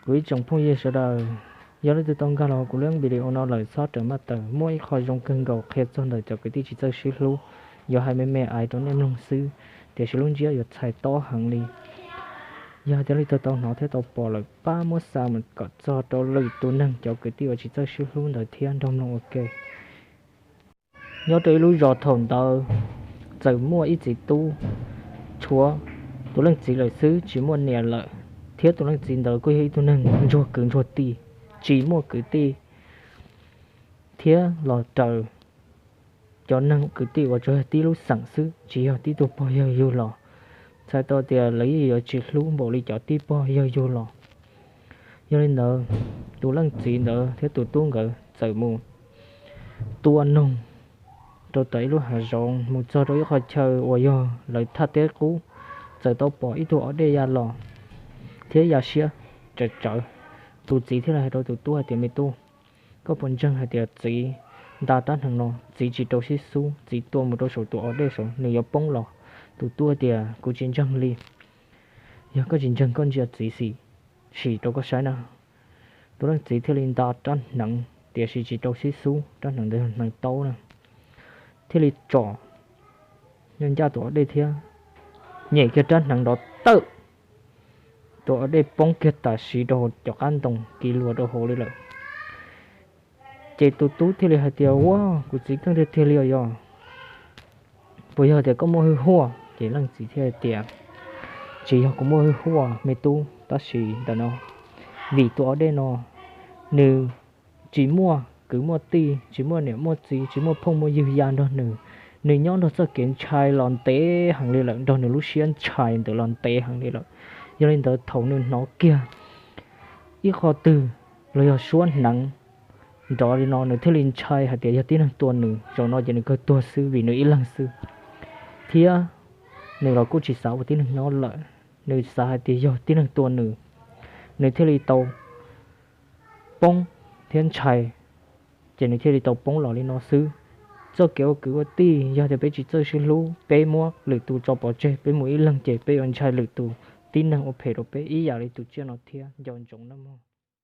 Kuv ib tsoom phooj ywg sawv daws, yog leej twg tau nkag los kuv lub video no lawm txhob rawm maj tawm, muaj ib qho zoo kawg nkaus qhia txog ntawm cov kwv tij tsis txawj sib hlub, yuav hais me me ais rau nej mloog xwb, tiam sis lub ntsiab yuav txhais tob heev li. Yog tias leej twg tau hnov thiab tau pom lawm pab muab xa mus kom txog rau lwm tus neeg cov kwv tij uas tsis txawj sib hlub ntawd thiab nrog mloog ua ke. Nyob rau ib lub zos thaum ntawd, txawm muaj ib txiv tub, tshuav tus leej txiv lawm xwb tsis muaj niam lawm, thiab tus leej txiv ntawd kuj yog ib tug neeg ntsuag kwv ntsuag tij, tsis muaj kwv tij, thiab los raws cov neeg kwv tij uas tsuas yog tib lub xeem xwb tsis yog tib tug pog yawg yug los. Txhais tau tias lawv yeej yuav tsis hlub npaum li cov tib pog yawg yug los. Yog li ntawd, tus leej txiv ntawd thiab tus tub nkawd txawm mus tua noog rau tom ib lub hav zoov mus txog rau ib qhov chaw uas yog lawv thaj teb qub, txawm tau pom ib tug o dej ya los thiab ya siab tsawv tsawv. Tus txiv thiaj li hais rau tus tub hais tias, me tub, koj puas ntseeg hais tias txiv nta rab hneev no, txiv tsis rau sib xub, txiv tua mus rau saum tus o dej saud nws yuav poob los? Tus tub tias, kuv tsis ntseeg li. Yog koj tsis ntseeg koj ntsia txiv xim, sim rau koj saib na. Tus leej txiv thiaj li nta rab hneev, tiam sis tsis rau sib xub, rab hneev ntawd yog hneev taub na, thiaj li tsom nyob ncaj tus o dej thiab nyem kiag rab hneev nrov tawm, tus o dej poob kiag tam sim rau hauv cov qab ntoo kiv luas rau hauv li lawm. Ces tus tub thiaj li hais tias, ua, kuv txiv keej tiag tiag li os yog, puas yog tias koj muaj hwj huaj? Ces leej txiv thiaj tias, tsis yog kuv muaj hwj huaj me tub, tab sis ntawm no, vim tus o dej no nws tsis muaj kwv muaj tij, tsis muaj niam muaj txiv, tsis muaj phooj muaj ywg ya nrog nws, nws nyob nrog txoj kev ntshai los ntev heev li lawm, nrog nws lub siab ntshai ntawd los ntev heev li lawm. Yog li ntawd thaum nws hnov kiag ib qho twg los yog suab hneev nrov li no nws thiaj li ntshai hais tias yog tib neeg tua nws, zaum no ces nws kawg tuag xwb vim nws ib leeg xwb. Thiab nws los kuj tsis xav ua tib neeg nyob lawm, nws xav hais tias yog tib neeg tua nws, nws thiaj li tau poob thiab ntshai, ces nws thiaj li tau poob los li no xwb. Txoj kev ua kwv ua tij yog tias peb tsis txawj sib hlub, peb muab lwm tus tso pov tseg, peb mus ib leeg ces peb yuav ntshai lwm tus tib neeg ua phem rau peb ib yam li tus tsiaj no thiab. Nco ntsoov nawb mog.